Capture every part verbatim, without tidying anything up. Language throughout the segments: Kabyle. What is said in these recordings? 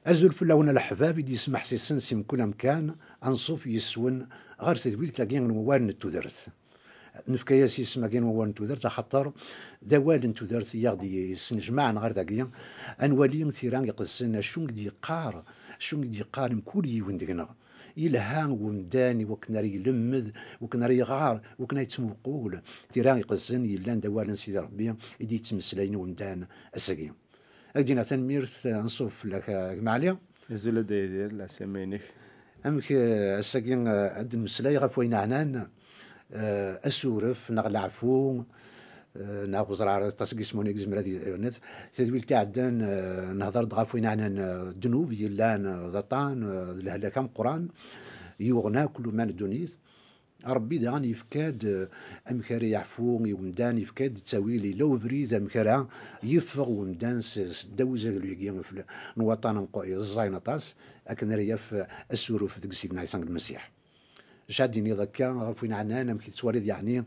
Azul fell-awen a leḥbab i d-yesmeḥsisen si mkul amkan, anṣuf yes-wen ɣer tedwilt-agi n wawal n tudert. Nefka-yas isem-agi n wawal n tudert axaṭer d awal n tudert i aɣ-d-yesnejmaɛen ɣer dagi. Ad nwali tira iqedsen acu i d-yeqqar, acu i d-yeqqar mkul yiwen deg-neɣ. Yelha wemdan i wakken ara ilemmed, wakken ara iɣar, wakken ara yettmuqul tira iqedsen yellan d awal n Sidi Ṛebbi i d-yettmeslayen wemdan ass-agi. Ad k-d-iniɣ tanemmirt, anṣuf fell-ak a gma Ɛli. Azul a Dda Yidir, lɛeslama-inek. Amek, eh, ass-agi, eh, ad d-nemmeslay ɣef wayen ɛnan, eh, asuref neɣ leɛfu, eh, neɣ ur ẓriɣ ara aṭas n yismawen i yezmer ad yernat. Tadwilt iɛeddan, eh, nehder-d ɣef wayen ɛnan, eh, ddnub yellan, eh, d aṭṭan, eh, d lehlak ameqqran, yuɣen akk luman n ddunit. Ṛebbi daɣen yefka-d, eh, amek ara yeɛfu i wemdan, yefka-d ttawil, yella ubrid amek ara yeffeɣ wemdan s, s ddaw uzaglu-agi fell-, n waṭṭan n qu-, ẓẓayen aṭas, akken ara yaf asuruf deg Sidna Ɛisa Lmasiḥ. Acu ad d-tiniḍ akka ɣef win ɛnan, amek i tettwaliḍ yeɛni,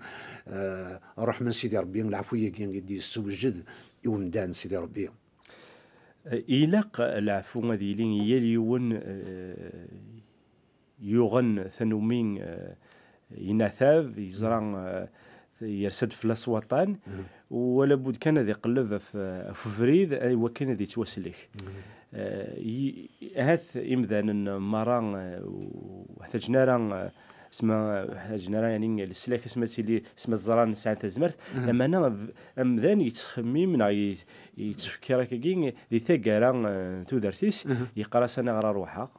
eh, ṛṛeḥma n Sidi Ṛebbi, leɛfu-agi i d-yessewjed i wemdan Sidi Ṛebbi? Eh, ilaq leɛfu ad yili i yal yiwen, eh, yuɣen tanumi, eh, yenɛtab, yeẓra, eh, yersa-d fell-as waṭṭan, wala bud kan ad iqelleb ɣef, ɣef ubrid, ay wakken ad yettwaslek. Eh, i-, ahat imdanen merra, eh, ur ḥtaǧen ara, eh, sma, ḥtaǧen ara, yani, leslak, asma tili, asma ẓran sɛan tazmert, lameɛna amdan yettxemmim neɣ ye-, yettfekkir akkagi di taggara, eh, n tudert-is, yeqqar-as: "Aniɣer ara ruḥeɣ?"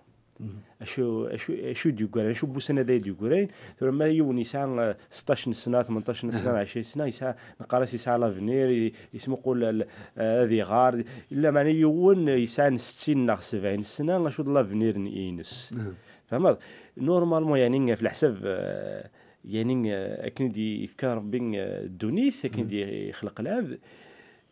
Acu, acu, acu i d-yegran, acu n wussan ad d-yegran? Tura ma yiwen yesɛa, eh, seṭṭac n sna, tmenṭac n sna, ɛecrin sna, yesɛa, neqqar-as yesɛa l'avenir, i-, yesmuqul al-, eh, ad iɣar. Lameɛna yiwen yesɛan settin neɣ sebɛin sna, acu d l'avenir n-, ines? Tfehmeḍ? Normalement, yani, ɣef leḥsab, eh, yani, eh, akken i d-yefka Ṛebbi, eh, ddunit, akken i d-ixleq lɛebd,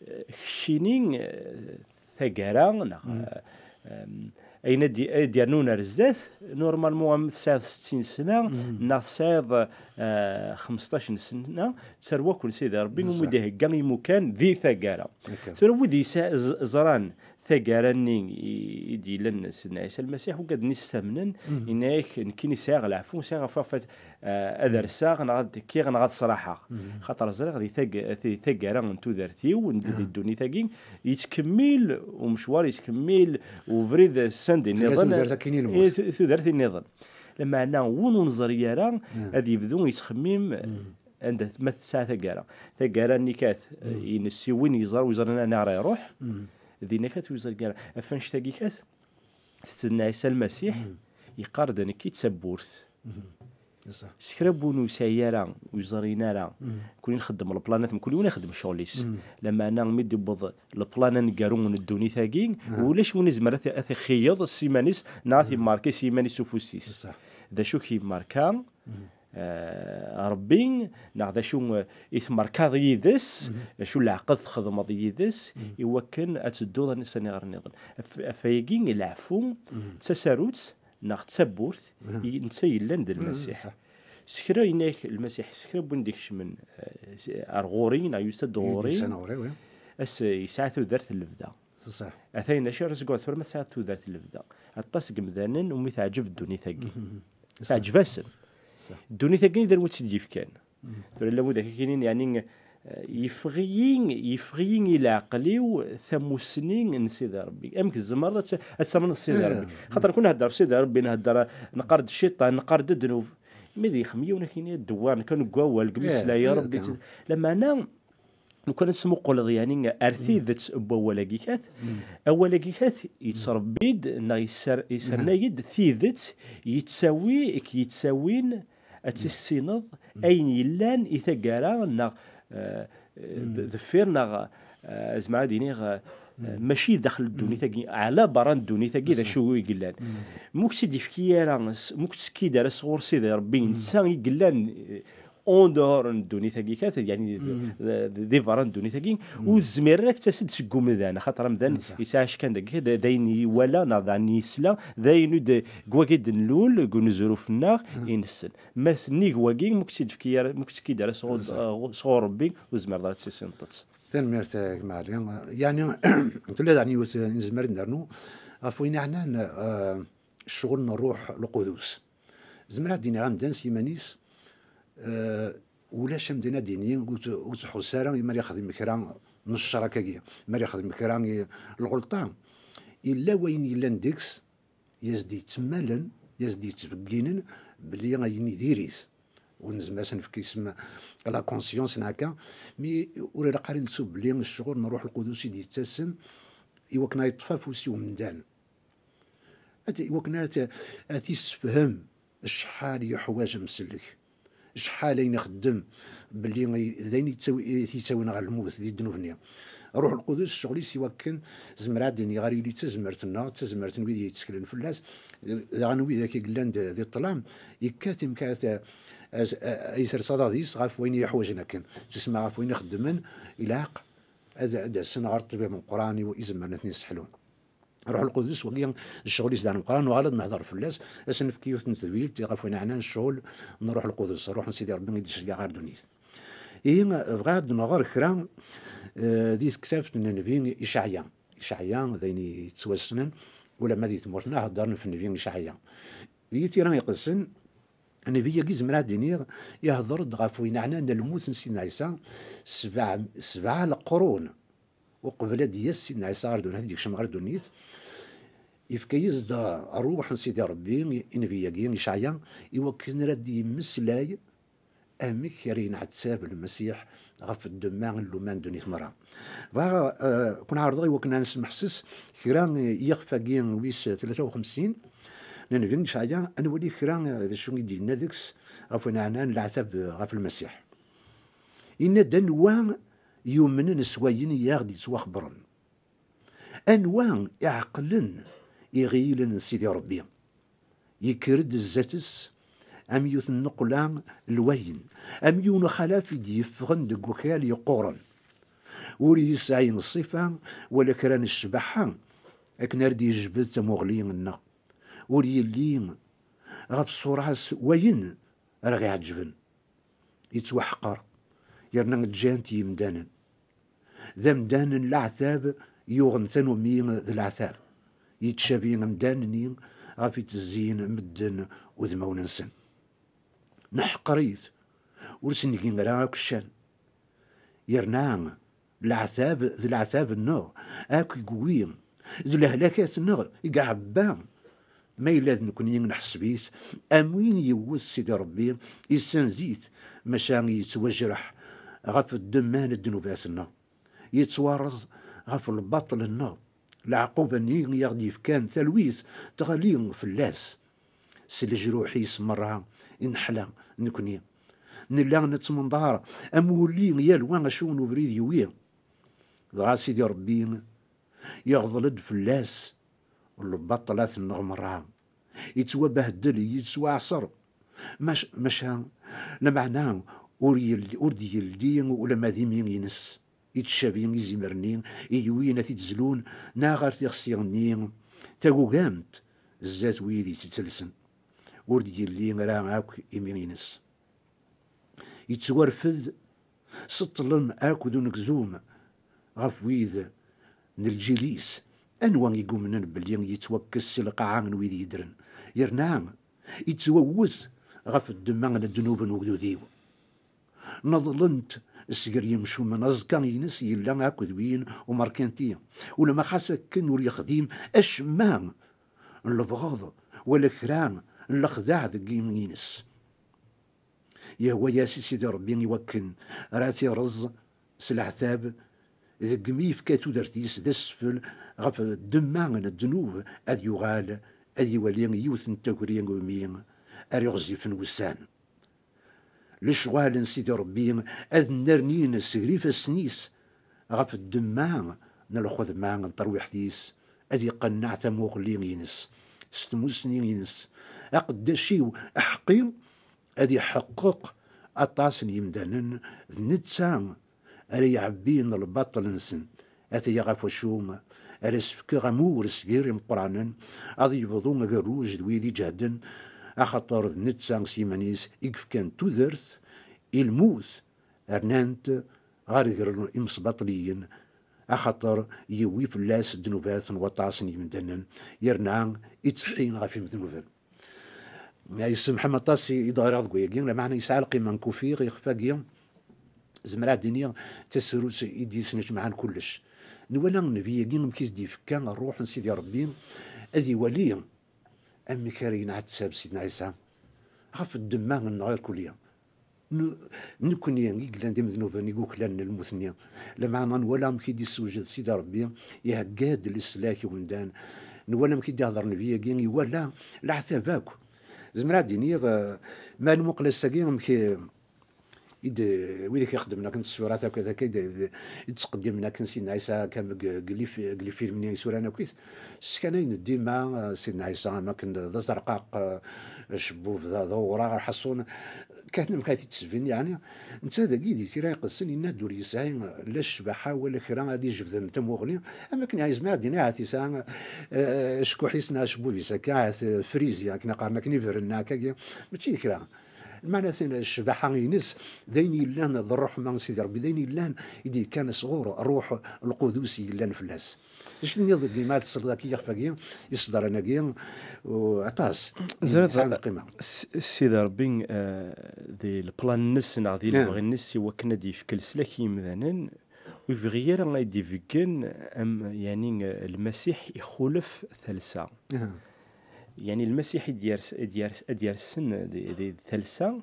eh, keččini, eh, taggara, neɣ, eh, em, ayen ad d-, ad d-yernun ar zdat, normalement, am tesɛiḍ settin sna, neɣ tesɛiḍ, eh, xmesṭac n sna, ttarwa-ken Sidi Ṛebbi umi d-ihegga imukan di taggara. Tura wid yesɛa-, ẓ-, ẓran taggara-nni i, i d-yellan Sidna Ɛisa Lmasiḥ, ugaden i s-tamnen, yenna-yak: "Nekkini sɛiɣ leɛfu, sɛiɣ ɣef, ɣef, eh, ad rseɣ, neɣ ad tekkiɣ, neɣ ad sraḥeɣ. Xaṭer ẓriɣ di tag-, di taggara n tudert-iw, n, di ddunit-agi, yettkemmil umecwar, yettkemmil ubrid s anda nniḍen, tudert akkin i lmut, i tu-, tudert nniḍen." Lameɛna win ur neẓri ara, ad yebdu yettxemmim anda ma tesɛa taggara. Taggara-nni kat, ines i win yeẓra, ur yeẓri aniɣer ara iruḥ, dinna kat ur yeẓri ara. Ɣef annect-agi kat, Sidna Ɛisa Lmasiḥ yeqqar-d: "Nekki d tawwurt." S kra n win ur yesɛi ara, ur yeẓri ara, kul nxeddem leplanat, mkul yiwen ixeddem ccɣel-is. Lameɛna mi d-yewweḍ leplana aneggaru n ddunit-agi, ulac win izmer ad t-, ad t-ixeyyeḍ s iman-is, neɣ ad t-immarki s iman-is s ufus-is. D acu k-yemmarka? Eh, Ṛebbi, neɣ d acu, eh, i tmerkaḍ yid-s, d acu leɛqed txedmeḍ yid-s, i wakken ad tedduḍ s aniɣer nniḍen. Af-, af wayagi, leɛfu d tasarut neɣ d tawwurt i netta yellan d Lmasiḥ. S kra yenna-yak Lmasiḥ, s kra n win d-ikecmen, eh, ar ɣur-i, neɣ yusa-d ɣur-i, ass, yesɛa tudert n lebda. Atayen d acu ara sguɣ tura ma tesɛiḍ tudert n lebda. Aṭas n yemdanen umi teɛǧeb ddunit-agi. Teɛǧeb-asen. Ddunit-agi d anwa i tt-id-yefkan. Tura llan wid akk i k-inin, yeɛni, eh, yeffeɣ-iyi, yeffeɣ-iyi i leɛqel-iw tamussni n Sidi Ṛebbi. Amek tzemreḍ ad t-, ad tamneḍ s Sidi Ṛebbi? Xaṭer kul nhedder ɣef Sidi Ṛebbi, nhedder, neqqar-d cciṭan, neqqar-d ddnub. Mi d-yexdem yiwen ad k-yini ddewwer, nekk deg wawal, deg umeslay, Ṛebbi. Lameɛna, lukan ad tesmuquleḍ, yeɛni, ar tidet n wawal-agi kat, awal-agi kat yettṛebbi-d neɣ yesser-, yessernay-d tidet yettawi, i k-yettawin ad tissineḍ ayen yellan i taggara neɣ, eh, d-, deffir neɣ, eh, zemreɣ ad iniɣ, eh, mačči daxel n ddunit-agi, ɛla berra n ddunit-agi d acu i yellan. Ma ur k-tt-id-yefki ara, s-, ma ur k-tt-tekki-d ara sɣur Sidi Ṛebbi, netta i yellan, eh, en dehors n ddunit-agi kat, yeɛni d, d, di berra n ddunit-agi, ur tezmir ara ad k-tas-d seg umdan, axaṭer amdan yettɛac kan dagi, d, d ayen iwala neɣ d ayen yesla, d ayen i d, deg wagi d-nlul, deg unezruf-nneɣ i nessen. Ma s-, nnig wagi, ma ur k-tt-id-tefki ara, ma ur k-tt-tekki-d ara sɣur, sɣur Ṛebbi, ur tezmireḍ ara ad tissineḍ-tt. Tanemmirt, a gma Ɛli. Yeɛni, tella daɣen yiwet, nezmer ad nernu, Ɣef wayen yeɛnan, eh, ccɣel n Ṛṛuḥ Lqudus, zemreɣ ad d-iniɣ amdan s yiman-is, eh, ulac amdan ad d-yini ur t-, ur t-tḥuss ara, mi ara yexdem kra n ccer akkagi, mi ara yexdem kra i lɣelṭa, yella wayen yellan deg-s, i as-d-yettemmalen, i as-d-yettbegginen belli ayen-nni diri-t. Ur nezmer ad s-nefk isem la conscience neɣ akka, mi ur ilaq ara nettu belli ccɣel n Ṛṛuḥ Lqudus i d-yettasen i wakken ad yeṭṭef afus i umdan. Ad, i wakken ad, ad t-yessefhem acḥal yeḥwaǧ amsellek, acḥal ayen ixeddem, belli d ayen yettawi-, yettawin ɣer lmut di ddnub-nni. Ṛṛuḥ Lqudus, ccɣel-is i wakken, zemreɣ ad d-iniɣ, ɣer yili d tazmert-nneɣ, d tazmert n wid yetteklen fell-as, daɣen widak i yellan d, di ṭṭlam, yekkat imkan ad, ad, ad yesres aḍad-is ɣef wayen yeḥwaǧen akken, tusma ɣef wayen ixeddmen, ilaq ad, ad d-asen ɣer ṭṭbib ameqqran i, izemren ad ten-yesseḥlun. Ṛṛuḥ Lqudus, wagi d ccɣel-is d ameqqran, nuɣal ad nehder fell-as, ad s-nefk yiwet n tedwilt ɣef wayen yeɛnan ccɣel n Ṛṛuḥ Lqudus, Ṛṛuḥ n Sidi Ṛebbi i d-iceggeɛ ɣer ddunit. Ihi, bɣiɣ ad d-nɣer kra, eh, di tektabt n Nnbi Iceɛya. Iceɛya d ayen yettwassnen, ulamma di tmurt-nneɣ heddren ɣef Nnbi Iceɛya. Di tira iqedsen, Nnbi-agi, zemreɣ ad d-iniɣ, ihder-d ɣef wayen yeɛnan lmut n Sidna Ɛisa sebɛa, sebɛa leqrun uqbel ad d-yas Sidna Ɛisa ɣer ddunit, ad d-yekcem ɣer ddunit. Yefka-yas-d ṛṛuḥ n Sidi Ṛebbi i Nnbi-agi, Iceɛya, i wakken ara d-yemmeslay amek ara yenɛettab Lmasiḥ ɣef ddemma n luma n ddunit merra. Bɣiɣ, eh, kun-ɛerḍeɣ i wakken ad nesmeḥses kra i yixef-agi wis tlata u xemsin n Nnbi Iceɛya, ad nwali kra, eh, d acu i d-yenna deg-s ɣef wayen yeɛnan leɛtab ɣef Lmasiḥ. Yenna-d: "Anwa yumnen s wayen i aɣ-d-yettwaxebbren? Anwa iɛeqlen iɣil n Sidi Ṛebbi? Yekker-d zdat-s am yiwet n nneqla n lwayen, am yiwen uxalaf i d-yeffɣen deg wakal yeqquren. Ur yesɛi ṣṣifa wala kra n ccbaḥa akken ar d-yejbed tamuɣli-nneɣ. Ur yelli ɣef ṣṣura-s wayen ara ɣ-iɛeǧben. Yettwaḥqer, yerna ǧǧan-t yimdanen. D amdan n leɛtab, yuɣen tanumi d leɛtab. Yettcabi amdan-nni ɣef itezzin medden udmawen-nsen. Neḥqer-it, ur s-ngi ara akk ccan. Yerna leɛtab d leɛtab-nneɣ akk i yewwi, d lehlakat-nneɣ i iɛebba. Ma yella d nekni, neḥseb-it am win yewwet Sidi Ṛebbi, issenz-it, maca yettwajreḥ ɣef ddemma n ddnubat-nneɣ, yettwarreẓ ɣef lbaṭel-nneɣ. Leɛquba-nni i aɣ-d-yefkan talwit teɣli fell-as. S lejruḥ-is merra i neḥla nekni. Nella nettmenḍar am wulli yal wa acu n ubrid yewwi. Dɣa Sidi Ṛebbi yeɣḍel-d fell-as lbaṭlat-nneɣ merra. Yettwabehdel, yettwaɛṣer. Mac-, maca, lameɛna ur yel-, ur d-yeldi ulamma d imi-ines. Yettcabi izimer-nni i yewwin ad t-id-zlun, neɣ ɣer tixsi-nni tagugamt zdat wid yetttelsen. Ur d-yelli ara akk imi-ines. Yettwarfed s ṭṭlem akked unegzum ɣef wid n lǧil-is. Anwa i yumnen belli yettwakkes si lqaɛa n wid yeddren, yerna yettwawwet ɣef ddemma n ddnub n ugdud-iw? Neḍlent sger yimcumen, aẓekka-ines yella akked win umerkanti, ulamma xas akken ur yexdim acemma n lebɣeḍ wala kra n lexdeɛ deg yimi-ines. Yehwa-yas i Sidi Ṛebbi i wakken ara t-ireẓ s leɛtab, deg mi yefka tudert-is d asfel ɣef ddemma n ddnub, ad yuɣal ad iwali yiwet n tagri umi ara iɣezzifen wussan. Lecɣal n Sidi Ṛebbi ad nnernin seg ifassen-is ɣef ddemma n lxedma n terwiḥt-is, ad iqenneɛ tamuɣli-ines s tmussni-ines. Aqeddac-iw aḥeqqi ad iḥeqqeq aṭas n yimdanen, d netta ara iɛebbin lbaṭel-nsen. Ataya ɣef wacu ara s-fkeɣ amur sger imeqqranen, ad yebḍu agerruj d wid iǧehden, axaṭer d netta s yiman-is i yefkan tudert i lmut, rnan-t ɣer ger imesbaṭliyen, axaṭer yewwi fell-as ddnubat n waṭas n yimdanen, yerna ittḥin ɣef yimednuben. Yessemḥem aṭas i d-ɣriɣ deg wayagi, lameɛna yesɛa lqima n kufiɣ ixef-agi, zemreɣ ad d-iniɣ d tasarut i d-yesnejmaɛen kullec. Nwala nnbi-agi amek i s-d-yefka ṛṛuḥ n Sidi Ṛebbi ad iwali amek ara yenɛettab Sidna Ɛisa ɣef ddemma-nneɣ irkelli. N-, nekkni i yellan d imednuben i yuklalen lmut-nni, lameɛna nwala amek i d-issewjed Sidi Ṛebbi, ihegga-d leslak i umdan, nwala amek i d-ihder nnbi-agi, iwala leɛtab akk. Zemreɣ ad d-iniɣ, eh, ma nmuqel ass-agi amek, eh, i d-, widak ixeddmen akken tsurat akk d akka i d-, i d-, i d-ttqeddimen akken Sidna Ɛisa akka deg, deg lif-, deg lifilm-nni i suran akkit, sskanayen dima, eh, Sidna Ɛisa am akken d, d azerqaq, eh, acebbub d, d awraɣ, lḥaṣun, kan amek ay t-id-tesbin, yeɛni, netta dagi di Tira Iqedsen yenna-d ur yesɛi la ccbaḥa wala kra ad ijebden tamuɣli, am akken yezmer ad d-yini ahat yesɛa, eh, acekkuḥ-is neɣ acebbub-is akka, ahat, eh, frizi, akken qqaren, akken iberren, neɣ akkagi, mačči d kra. Lmeɛna tin, ccbaḥa-ines d ayen yellan d ṛṛuḥma n Sidi Ṛebbi, d ayen yellan i d-yekkan sɣur Ṛṛuḥ Lqudus yellan fell-as. D acu tenniḍ deg yima ad tesleḍ akka ixef-agi, iṣeddaren-agi, u-, aṭas, Ẓriḍ, yesɛan lqima. S-, Sidi Ṛebbi, eh, di leplan-nnes neɣ di lebɣi-nnes i wakken ad d-yefk leslak i yimdanen, ur yebɣi ara ad d-ibeggen am, yani, eh, Lmasiḥ ixulef talsa. Aha. Yani, Lmasiḥ i d-yers-, i d-yers-, ad d-yersen di, di talsa,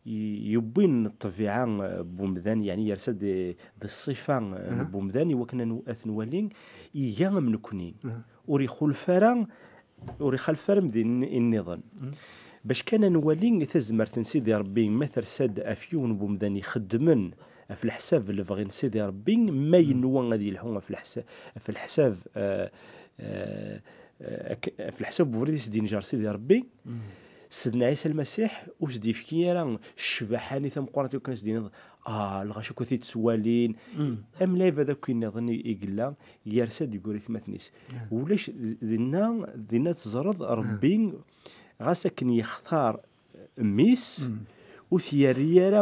i-, yewwin ṭṭbiɛa, eh, n wemdan, yani, yersa di, di ṣṣifa, eh, n wemdan, i wakken ad n-, ad t-nwali, iga am nekni. Ur ixulef ara, ur ixalef ara amdan nniḍen. Bac kan ad nwali tazmert n Sidi Ṛebbi, ma tersa-d ɣef yiwen n wemdan ixeddmen ɣef leḥsab n lebɣi n Sidi Ṛebbi, ma yenwa ad yelḥu ɣef leḥsa-, ɣef leḥsab, eh, eh, eh, ak-, ɣef leḥsab n ubrid i s-d-injer Sidi Ṛebbi, Sidna Ɛisa Lmasiḥ ur s-d-yefki ara ccbaḥa-nni tameqqrant i wakken ad s-d-iniḍ, ah, lɣaci akk a t-id-ttwalin. Am lɛibad akk nniḍen i, i yella, yersa-d deg watmaten-is. Ulac, d-, dinna, dinna teẓreḍ Ṛebbi, ɣas akken yextar mmi-s, ur t-yerri ara,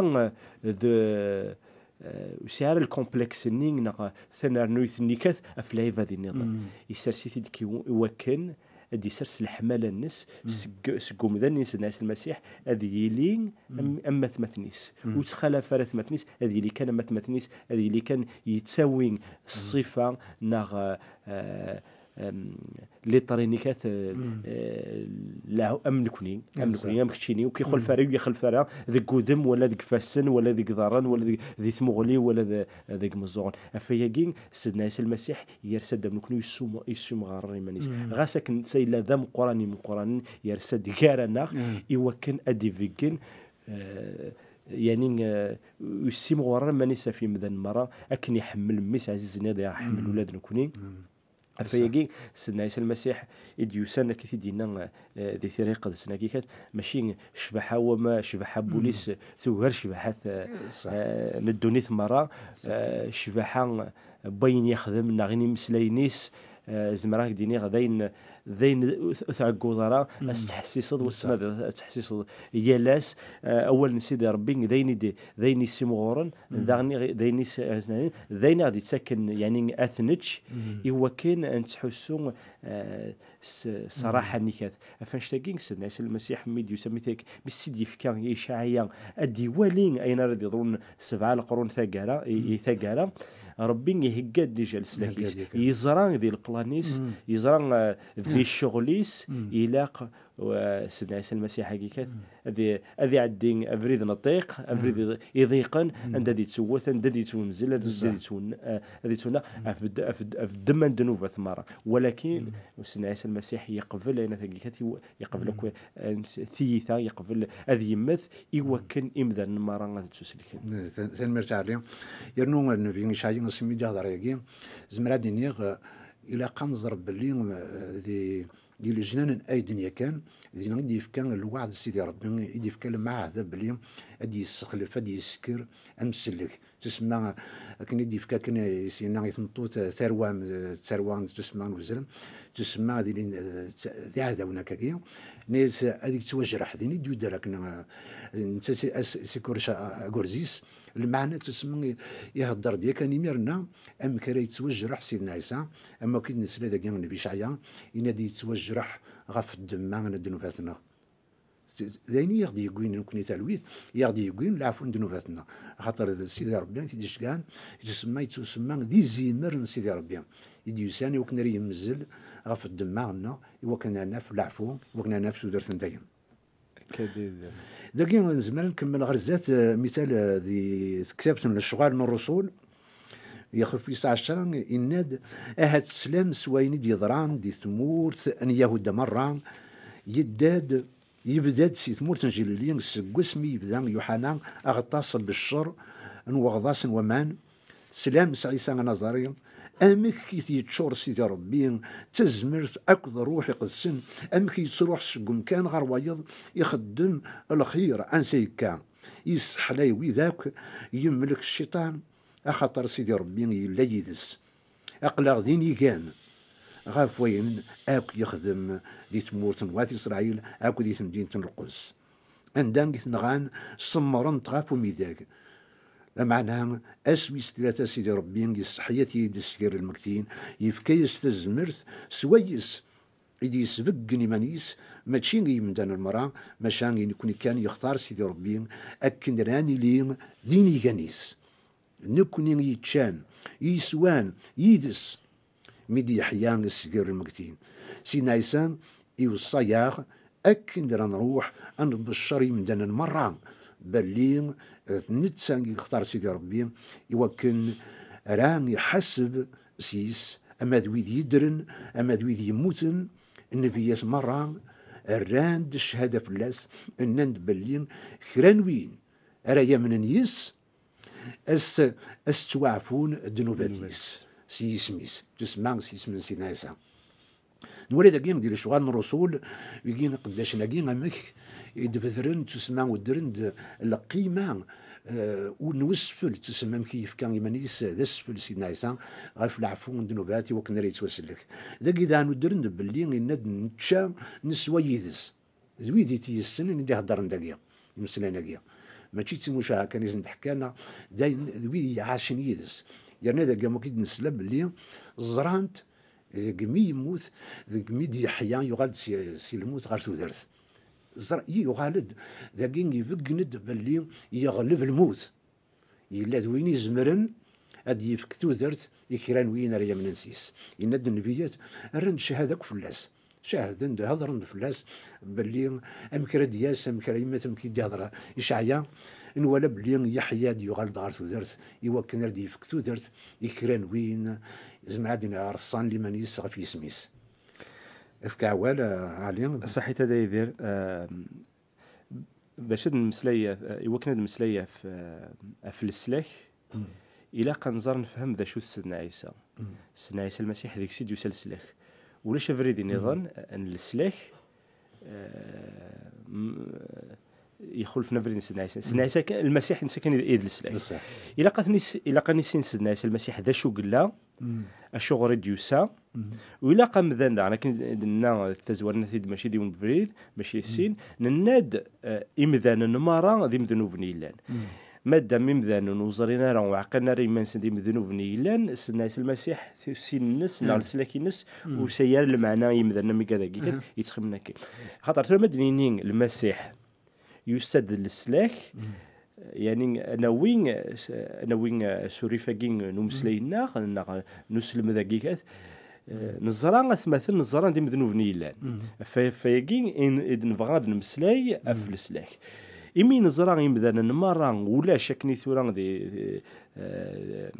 eh, d, eh, ur sɛi ara lkompleks-nni neɣ tanernuyt-nni kat ɣef lɛibad nniḍen. Yessers-it-id ki-, i wakken ad d-yessers leḥmala-nnes seg, seg umdan-nni n Sidna Ɛisa Lmasiḥ, ad yili am, am atmaten-is. Ur yettxalaf ara atmaten-is, ad yili kan am atmaten-is, ad yili kan yettawi ṣṣifa neɣ, eh, em, liṭri-nni kat, eh, eh, la-, am nekni, am nekni, am keččini, ur k-ixulef ara, ur ixulef ara deg udem, wala deg ifassen, wala deg iḍarren, wala deg, di tmuɣli, wala de-, deg imeẓẓuɣen. Ɣef wayagi, Sidna Ɛisa Lmasiḥ yersa-d am nekni, yessum-, yessimɣarer iman-is. Ɣas akken netta yella d ameqqran imeqqranen, yersa-d gar-aneɣ i wakken ad d-ibeggen, eh, yani, eh, ur yessimɣur ara iman-is ɣef yimdanen merra, akken iḥemmel mmi-s ɛzizen ad aɣ-iḥemmel ula d nekni. Ɣef wayagi, Sidna Ɛisa Lmasiḥ i d-yusan, akka i t-id-yenna, eh, di Tira Iqedsen akka kat, mačči ccbaḥa wama, ccbaḥa n wul-is tugar ccbaḥat, eh, eh, n ddunit merra, eh, ccbaḥa n wayen yexdem neɣ n imeslayen-is, eh, zemreɣ ad k-d-iniɣ d ayen, d ayen ur t-, ur tɛegguḍ ara, ad s-tettḥessiseḍ, ur tettnadiḍ ad tettḥessiseḍ yal ass, eh, awal n Sidi Ṛebbi d ayen i d-, d ayen yessimɣuren, daɣen i ɣ-, d ayen i s-, d ayen i ɣ-d-yettaken, yani, ad t-nečč, i wakken ad nettḥussu, eh, s, s ṛṛaḥa-nni kat. Ɣef annect-agi, Sidna Ɛisa Lmasiḥ, mi d-yusa, mi t-, mi s-id-yefka i Icɛaya ad d-iwali ayen ara d-yeḍrun sebɛa leqrun taggara, i, i taggara, Ṛebbi ihegga-d dija leslak-is. Ihegga-d yakan. Yeẓra di leplan-is, yeẓra, eh, di ccɣel-is, ilaq, eh, Sidna Ɛisa Lmasiḥ-agi kat, ad i-, ad iɛeddi abrid n ṭṭiq, abrid iḍ-, iḍiqen, anda ad yettewwet, anda ad yettwenzel, ad, ad yettwen-, eh, ad yettwenna, af d-, af d-, af ddemma n ddnubat merra. Walakin, Sidna Ɛisa Lmasiḥ yeqbel ayen atagi kat, yeqbel akk, eh, tiyita, yeqbel ad yemmet i wakken imdanen merra ad ttuselken. Tan-, tanemmirt a Ɛli. Yernu Nnbi Icɛaya asmi d-ihder yagi, zemreɣ ad d-iniɣ, eh, ilaq ad nẓer belli, eh, di, di lejnan n Aydin yakan, dinna i d-yefka lweɛd Sidi Ṛebbi, i d-yefka lemɛahda belli ad d-yessexlef, ad d-yesker amsellek. Tusemma akken i d-yefka akken i s-yenna i tmeṭṭut, eh, tarwa, eh, d tarwa n tusemma n uzrem, tusemma ad ilin, eh, d iɛdawen akkagi. Nna-yas ad yettwajreḥ, din i d-yudder akken, eh, netta si, as, sikurec a, agurz-is. Lmeɛna tusemma i, ihedder-d yakan imir-nna amek ara yettwajreḥ Sidna Ɛisa, am wakken i d-nesla dagi Nnbi Icɛaya, yenna-d yettwajreḥ ɣef ddemma n ddnubat-nneɣ. D ayen i aɣ-d-yewwin nekkni talwit, i aɣ-d-yewwin leɛfu n ddnubat-nneɣ. Axaṭer d Sidi Ṛebbi i t-id-iceggɛen, i tusemma, yettusemma d izimer n Sidi Ṛebbi, i d-yusan i wakken ara yemzel ɣef ddemma-nneɣ, i wakken ara naf leɛfu, i wakken ara naf tudert n dayem. Akka d-, Dagi nezmer ad nkemmel ɣer zdat, eh, mital, eh, di tektabt n Lecɣal n Ṛṛusul, ixef wis ɛecra, yenna-d: "Ahat teslam s wayen i d-yeḍran di tmurt n Yahuda merra, yedda-d, yebda-d si tmurt n Jlili seg wasmi yebda Yuḥana aɣeṭṭas n Beccer n weɣḍas n waman, teslam s Ɛisa Anaẓari, amek i t-yeččur Sidi Ṛebbi d tazmert akked Ṛṛuḥ Iqedsen, amek yettruḥ seg umkan ɣer wayeḍ, ixeddem lxir ansa yekka, yesseḥlay wid akk yemlek cciṭan, axaṭer Sidi Ṛebbi yella yid-s. Aql-aɣ d inigan ɣef wayen akk yexdem di tmurt n wat Isṛayil akk di temdint n Lquds, anda i t-nɣan, semmren-t ɣef umidag. Lameɛna, ass wis tlata Sidi Ṛebbi yesseḥya-t-id sger lmegtin, yefka-yas tazmert s wayes i d-yesbeggen iman-is, mačči i yimdanen merra, maca i nekni kan yextar Sidi Ṛebbi akken ara nili d inigan-is. Nekni yeččan, yeswan yid-s mi d-yeḥya sger lmegtin. Sidna Ɛisa iweṣṣa-yaɣ akken ara nruḥ ad nbeccer imdanen merra belli d netta i yextar Sidi Ṛebbi i wakken ara iḥaseb s yis ama d wid yeddren ama d wid yemmuten. Nnbiyat merra rran-d cchada fell-as, nnan-d belli kra n win ara yamnen yis-s, a s-, a s-ttwaɛfun ddnubat-is s yisem-is, tusemma s yisem n Sidna Ɛisa. Nwala dagi di lecɣal n Ṛṛusul, wigi iqeddacen-agi, amek i d-bedren, tusemma uddren-d lqima, eh, n usfel, tusemma amek i yefka iman-is d asfel Sidna Ɛisa ɣef leɛfu n ddnubat i wakken ara yettwasellek. Dagi daɣen uddren-d belli yenna-d nečča, neswa yid-s. D wid i t-yessnen i d-iheddren dagi, imeslayen-agi. Mačči d timucaha kan i sen-d-ḥkan, d ayen, d wid i iɛacen yid-s. Yerna dagi am wakk i d-nesla belli ẓran-t deg mi yemmut, deg mi d-yeḥya, yuɣal-d si, si lmut ɣer tudert. Ẓra-, yuɣal-d, dagi ibeggen-d belli yeɣleb lmut. Yella d win izemren ad d-yefk tudert i kra n win ara yamnen s-is. Yenna-d nnbiyat, rran-d cchada akk fell-as. Cehden-d, hedren-d fell-as belli amek ara d-yas, amek ara yemmet, amek i d-ihder Icɛaya. Nwala belli Yeḥya ad yuɣal-d ɣer tudert i wakken ara d-yefk tudert i kra n win zemreɣ ad d-iniɣ reṣṣan liman-is ɣef yisem-is. Efk awal, a Ɛli. Saḥit a Dda Yidir, eh, bac ad nemmeslay, eh, i wakken ad nemmeslay ɣef, eh, ɣef leslak, ilaq ad nẓer nefhem d acu-t Sidna Ɛisa. Sidna Ɛisa Lmasiḥ deg-s i d-yusa leslak. Ulac abrid nniḍen n leslak, eh, m-, ixulfen abrid n Sidna Ɛisa. Sidna Ɛisa kan, Lmasiḥ netta kan i d, i d leslak. Ilaq ad t-nis-, ilaq ad nissin Sidna Ɛisa Lmasiḥ d acu yella, acuɣer i d-yusa. U ilaq amdan daɣen, akken i d-nenna tazwara n tid, mačči d yiwen ubrid, mačči d sin, nenna-d, eh, imdanen merra d imednuben i yellan. Madam imdanen ur ẓrin ara, ur ɛqilen ara iman-nsen d imednuben i yellan, Sidna Ɛisa Lmasiḥ, sin-nnes neɣ leslak-ines, ur yesɛi ara lmeɛna i yimdanen am igad-agi kan yettxemmimen akka. Axaṭer tura ma d-nini Lmasiḥ yusa-d d leslak, yani, ad nawi, ad nawi, eh, s urrif-agi n umeslay-nneɣ, neɣ n uselmed-agi, eh, neẓra atmaten, neẓra d imednuben i yellan. Ɣef, ɣef wayagi i n-, i d-nebɣa ad nemmeslay ɣef leslak. Imi neẓra imdanen merra, ulac akken i tura di, di, eh,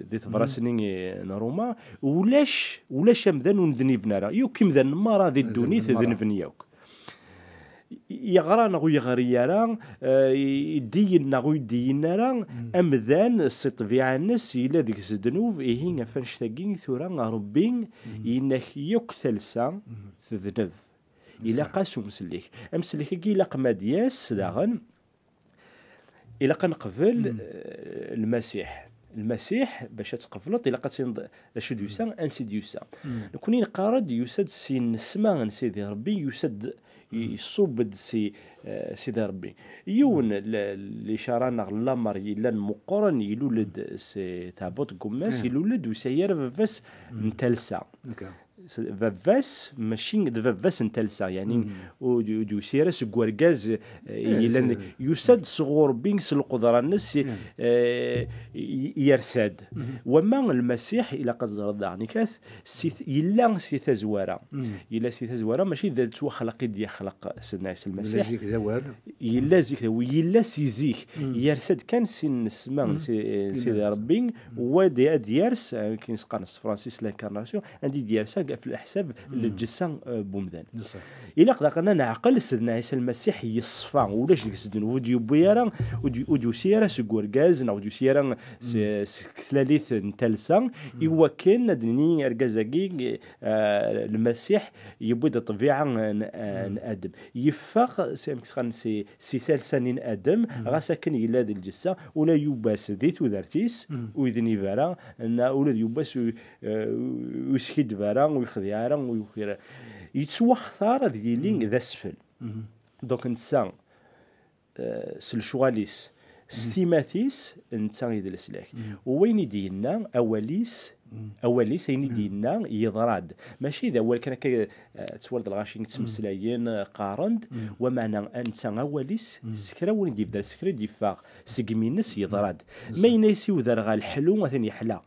di tebrasin-nni n Ruma, ulac, ulac amdan ur nednib ara. Yakk imdanen merra di ddunit denben yakk. I, Yeɣra neɣ ur yeɣri ara, eh, i-, ideyyen neɣ ur ideyyen ara, amdan s ṭṭbiɛa-nnes yella deg-s ddnub, ihi ɣef annect-agi tura Ṛebbi yenna-k yakk talsa tedneb. Ilaq-as umsellek. Amsellek-agi ilaq ma d-yas daɣen, ilaq ad neqbel, eh, Lmasiḥ. Lmasiḥ, bac ad tqebleḍ, ilaq ad tiniḍ d acu d-yusa, ansi d-yusa. Nekni neqqar-d yusa-d si nnesma n Sidi Ṛebbi, yusa-d, i-, iṣubb-d si, eh, Sidi Ṛebbi. Yiwen l-, licara neɣ lamer yellan meqqren, ilul-d si tɛebbuḍt n gummas, ilul-d ur yesɛi ara baba-s n talsa. S-, baba-s mačči d baba-s n talsa, yani ur d-, ur d-yusi ara seg urgaz, eh, yellan, yusa-d sɣur Ṛebbi s lqedra-nnes, eh, y-, yersa-d. Wamma Lmasiḥ, ilaq ad teẓreḍ daɣen ikat, si t-, yella si tazwara. Yella si tazwara, mačči d ttwaxleq i d-yexleq Sidna Ɛisa Lmasiḥ. Yella zik d awal. Yella zik d awal, yella si zik. Yersa-d kan si nnesma n Si-, eh, Sidi Ṛebbi, wa d-, ad d-yers, eh, akken i s-qqaren s tefransist l'incarnation, anda i d-yersa ɣef leḥsab n lǧessa, eh, n wemdan. Ilaq daɣen ad neɛqel Sidna Ɛisa Lmasiḥ yeṣfa, ulac deg-s ddnub, ur d-yewwi ara, ur d-, ur d-yusi ara seg urgaz, neɣ ur d-yusi ara s-, seg tlalit n talsa, i wakken ad d-nini argaz-agi, eh, Lmasiḥ yewwi-d ṭṭbiɛa n, n Adem. Yeffeɣ, si, amek s-qqaren, si, si talsa-nni n Adem, ɣas akken yella di lǧessa, ula d yiwwas di tudert-is, ur yednib ara, neɣ ula d yiwwas ur, eh, ur yeskiddeb ara, ur yexdiɛ ara, ur yuki ara. Yettwaxtar ad yili d asfel. Donc, netta, eh, s lecɣal-is, s timat-is, netta i d leslak. U wayen i d-yenna, awal-is, awal-is, ayen i d-yenna, yeḍra-d. Mačči d awal kan akka, eh, twaliḍ lɣaci ttmeslayen, eh, qqaren-d, wameɛna netta awal-is, s kra win i d-yebder, s kra i d-yeffeɣ seg imi-nnes, yeḍra-d. Ma yenna-yas i uderɣal ḥlu, atan yeḥla.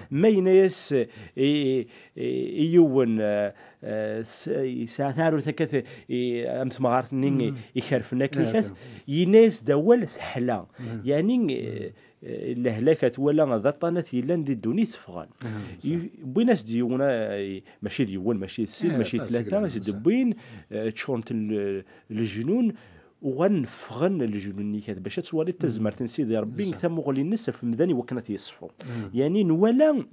Ma yenna-yas, eh, i, i, i yiwen, eh, eh, s-, yesɛa taɛrurt akka t-, i, am temɣart-nni ikerfen akka, ikat, yenna-yas-d awal teḥla. Yani, eh, eh, lehlak twala d aṭṭanat yellan di ddunit ffɣen. I-, wwin-as-d yiwen, eh, mačči d yiwen, mačči d sin, mačči d tlata, i s-d-wwin, eh, ččurent l-, leǧnun, uɣalen ffɣen leǧnun-nni kat, bac ad twaliḍ tazmert n Sidi Ṛebbi, tamuɣli-nnes ɣef umdan i wakken ad t-yeṣfu. Yani, nwala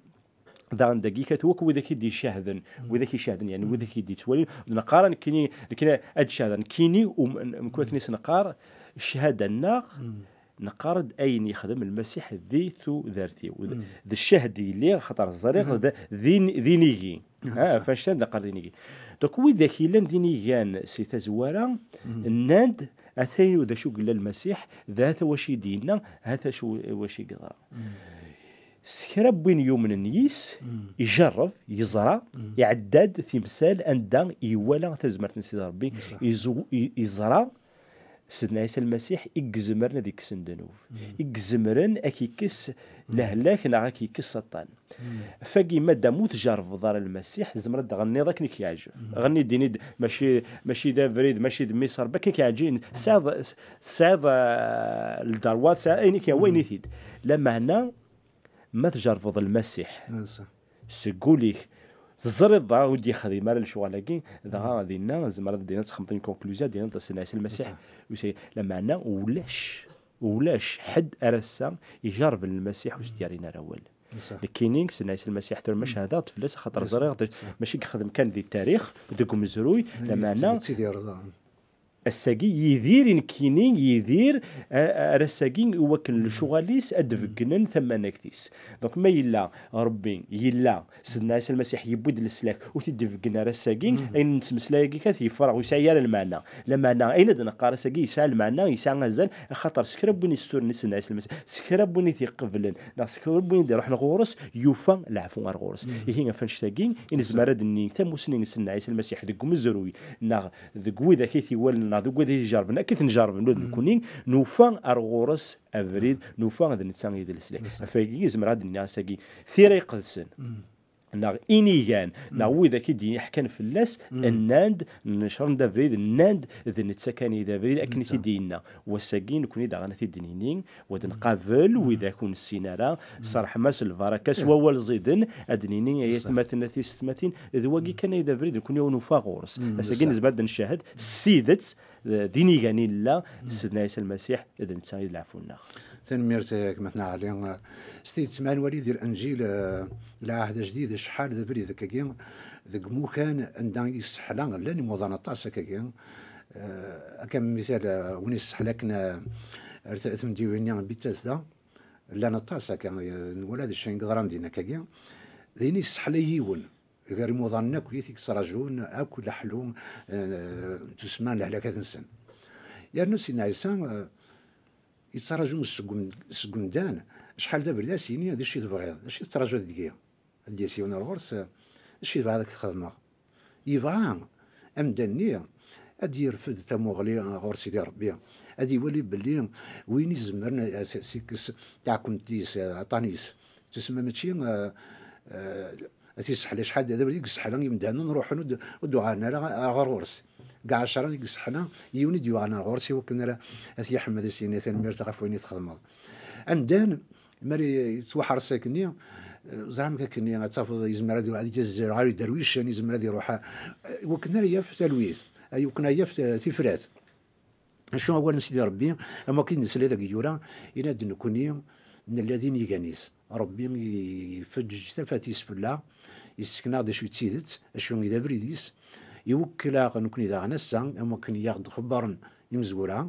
daɣen dagi kat wakk widak i d-icahden, widak icahden, yani widak i d-ittwalin, neqqar nekkini, nekkini ad cahdeɣ, nekkini, um, n-, mkul akken i s-neqqar, ccahada-nneɣ, neqqar-d ayen yexdem Lmasiḥ di tudert-iw. D, d ccahd yelli, axaṭer ẓriɣ d, d in-, d inigi. Ah, fannect-a neqqar d inigi. Donc, widak yellan d inigan si tazwara, nnan-d, ata d acu yella Lmasiḥ, d ata wacu i d-yenna, ata acu, wacu i yeḍra. S kra n win yumnen yis, ijerreb, yeẓra, iɛedda-d timsal anda iwala tazmert n Sidi Ṛebbi, izu-, i-, iẓra Sidna Ɛisa Lmasiḥ i izemren ad ikkes ddnub, i izemren ad k-ikkes lehlak neɣ ad k-ikkes Satan. Fagi, madam ur tjerrbeḍ ara Lmasiḥ, tzemreḍ ad ɣenniḍ akken i k-yeɛǧeb. Ɣenni, d ini-d, mačči, mačči d abrid, mačči d mmi-s Ṛebbi, akken i k-yeɛǧeb, tesɛiḍ, tesɛiḍ, eh, lderwa, tesɛiḍ ayen i k-yehwa, ini-t-id. Lameɛna, ma tjerrbeḍ Lmasiḥ seg wul-ik, teẓriḍ dɣa ur d-yexdim ara lecɣal-agi, dɣa dinna tzemreḍ dinna ad txedmeḍ une conclusion, dinna d Sidna Ɛisa Lmasiḥ. Lameɛna ulac, ulac ḥedd ara ass-a ijerrben Lmasiḥ ur s-d-yerrin ara awal. Nekkini, Sidna Ɛisa Lmasiḥ, tura ma cehdeɣ-d fell-as, axaṭer ẓriɣ d, mačči yexdem kan di tarix, deg umezruy, lameɛna ass-agi, Yidir, i nekkini, Yidir, a-, ar ass-agi, i wakken lecɣal-is ad d-beggnen tamanagt-is. Donc, ma yella Ṛebbi, yella, Sidna Ɛisa Lmasiḥ yewwi-d leslak, ur t-id-ibeggen ar ass-agi, ayen nettmeslay-agi kat yeffreɣ, ur yesɛi ara lmeɛna. Lameɛna, ayen ad neqqar ass-agi yesɛa lmeɛna, yesɛa azal, axaṭer s kra n win yesturnen Sidna Ɛisa Lmasiḥ, s kra n win i t-iqeblen, neɣ s kra n win i d-iṛuḥen ɣur-s, yufa leɛfu ar ɣur-s. Ihi, ɣef annect-agi, i nezmer ad d-nini tamusni n Sidna Ɛisa Lmasiḥ deg umezruy, neɣ deg widak i t-iwalen, neɣ deg widak i t-ijerrben, akka i t-njerrben ula d nekkni, nufa ar ɣur-s abrid, nufa d netta i d leslak. Ɣef wagi i zemreɣ ad d-nniɣ ass-agi, Tira Iqedsen. neɣ inigan, neɣ widak i d-yeḥkan fell-as, nnan-d, necren-d abrid, nnan-d d netta kan i d abrid, akken i t-id-yenna. Wass-agi, nekkni daɣen ad t-id-nini, wa d-nqabel widak ur nessin ara, s ṛṛeḥma, s lbaraka, s wawal ẓiden, ad d-nini, ay atmaten, a tisetmatin, d wagi kan ay d abrid, nekkni ur nufa ɣur-s. Ass-agi, nezmer ad d-ncahhed s tidet, d inigan i nella, Sidna Ɛisa Lmasiḥ, d netta i d leɛfu-nneɣ. Tanemmirt, eh, gma-tneɣ Ɛli. Eh, s tidet, ma nwali di Lenǧil, eh, Lɛahd Ajdid, acḥal d abrid akkagi, deg imukan anda i yesseḥla, llan imuḍan aṭas akkagi. Eh, akka misal, eh, win yesseḥla akken, eh, ar t-, temdiwin-nni n Bitazda, llan aṭas akka, eh, nwala d acu i yeḍran din akkagi. Din yesseḥla yiwen, gar imuḍanen akk i t-yettraǧun, akk leḥlu, eh, n tussma n lehlakat-nsen. Yernu Sidna Ɛisa, eh, yettraǧu seg um-, seg umdan, acḥal d abrid ad s-yini, d acu i tebɣiḍ, d acu i tettraǧuḍ deg-i? Ad d-yas yiwen ar ɣur-s, d acu i tebɣiḍ ad k-t-xedmeɣ? Yebɣa amdan-nni ad d-yerfed tamuɣli ɣur Sidi Ṛebbi, ad iwali belli win izemren ad s-ikkes taɛkemt-is, aṭṭan-is. Tussma mačči, eh, eh, ad t-isseḥla acḥal d, d abrid i yesseḥla imdanen ruḥen ur d-, ur d-uɣalen ara ɣer ɣur-s. Deg ɛecṛa i yesseḥla, yiwen i d-yuɣalen ɣur-s i wakken ara ad t-yeḥmed, ad s-yini tanemmirt ɣef wayen i txedmeḍ. Amdan, mi ara yettwaḥres akkenni, eh, ẓer amek akkenni ad tafeḍ, yezmer ad, ad yazzel ɣer iderwicen, yezmer ad iruḥ, eh, i wakken ara yaf talwit, i wakken ara yaf, eh, tifrat. Acu awal n Sidi Ṛebbi, am wakken nesla deg yura, yenna-d nekkni nella d inigan-is. Ṛebbi ifeǧǧeǧ tafat-is fell-aɣ, yessken-aɣ-d acu d tidet, acu i d abrid-is, iwekkel-aɣ nekkni daɣen ass-a, am wakken i aɣ-d-xebbren imezwura,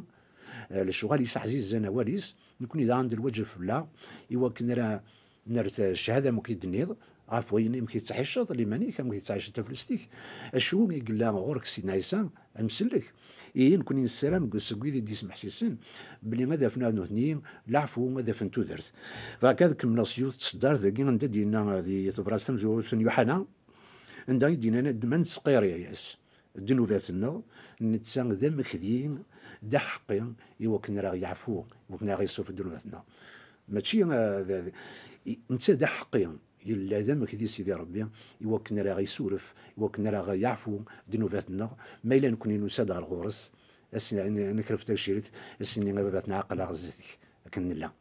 eh, lecɣal-is ɛzizen awal-is, nekkni daɣen d lwaǧeb fell-aɣ, i wakken ara nerr cchada am wakken i d-tenniḍ, ɣef wayen amek i tettɛiceḍ liman-ik, amek i tettɛiceḍ taflest-ik, acu i yella ɣur-k Sidna Ɛisa, amsellek. Ihi, nekkni nessaram deg, seg wid i d-yesmeḥsisen belli ad afen ar nutni leɛfu, ad afen tudert. Bɣiɣ ad kemmleɣ s yiwet n tseddart dagi anda d-yenna di tebrat tamezwarut n Yuḥana, anda i d-yenna ma nettqiri-as ddnubat-nneɣ, netta d amekdi, d aḥeqqi i wakken ara ɣ-yeɛfu, i wakken ara ɣ-yessuref ddnubat-nneɣ. Mačči, eh, d, d, i, netta d aḥeqqi, yella d amekdi Sidi Ṛebbi, i wakken ara ɣ-isuref, i wakken ara ɣ-yeɛfu ddnubat-nneɣ, ma yella nekkni nusa-d ɣer ɣur-s, ass-, n-, nekref tagcirit, ass-nni a Baba-tneɣ aql-aɣ zdat-k, akken nella.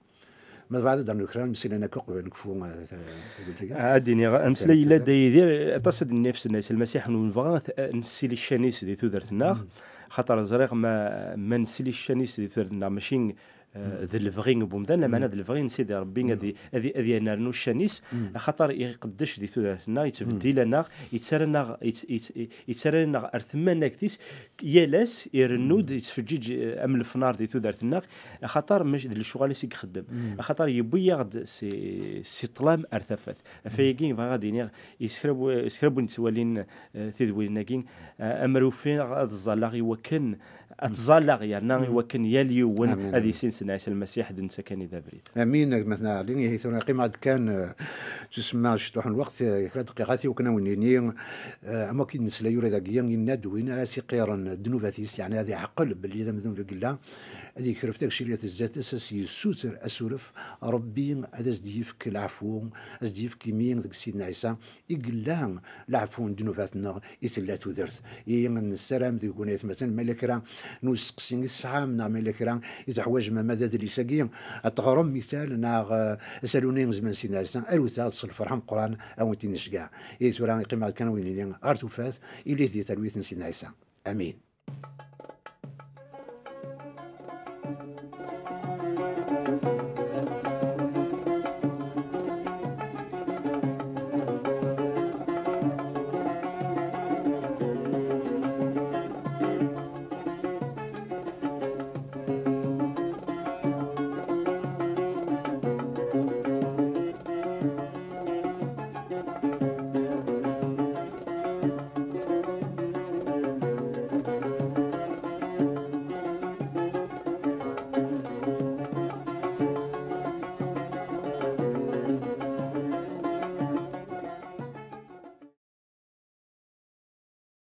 Ma tebɣiḍ ad d-ternuḍ kra n yimsilan akka uqbel ad nekfu, eh, ta-, taddult-agi? Ad d-iniɣ, ameslay yella Dda Yidir, aṭas ad d-nini ɣef Sidna Ɛisa Lmasiḥ, ur nebɣi ad t-, ad nessili ccan-is di tudert-nneɣ, xaṭer ẓriɣ ma, ma nessili ccan-is di tudert-nneɣ, mačči eh, d lebɣi n wemdan, lameɛna d lebɣi n Sidi Ṛebbi ad i-, ad i-, ad yernu ccan-is, axaṭer iqeddec di tudert-nneɣ, yettbeddil-aneɣ, yettarra-aneɣ, yett-, yett-, yettarra-aneɣ ar tmanegt-is, yal ass irennu-d, yettfeǧǧiǧ, eh, am lefnar di tudert-nneɣ, axaṭer mac-, d lecɣal-is i ixeddem. Axaṭer yewwi-yaɣ-d si, si ṭṭlam ar tafat. Ɣef wayagi, bɣiɣ ad iniɣ, i s kra n w-, i s kra n win yettwalin, eh, tidwilin-agi, eh, amer ufiɣ ad ẓẓalleɣ i wakken ad ttẓalleɣ yerna i wakken yal yiwen ad yissin Sidna Ɛisa Lmasiḥ d netta kan i d abrid. Amin, a gma-tneɣ Ɛli. Ihi tura qqimeɣ-d kan, eh, ttusemma ciṭuḥ n lweqt, eh, kra dqiqat i wakken ad wen-nini, eh, am wakken nesla yura dagi, yenna-d win ara s-iqiren ddnubat-is, yeɛni ad iɛqel belli d amdnub i yella, ad yekref tagcirit zdat-s, ad s-yessuter asuref, Ṛebbi ad as-d-yefk leɛfu, ad as-d-yefk imi deg Sidna Ɛisa i yella leɛfu n ddnubat-nneɣ i tella tudert. I nessaram deg-wen aytmaten, ma yella kra n usteqsi i tesɛam, neɣ ma yella kra i teḥwajem, ama d adlis-agi, ad teɣrem mital, neɣ, eh, asalu-nni n zzman Sidna Ɛisa, arut-aɣ-d s lferḥ ameqqran, ad wen-t-id-necgeɛ. I tura, iqqim-aɣ-d kan win-nni, ɣer tufat, ilit di talwit n Sidna Ɛisa. Amin.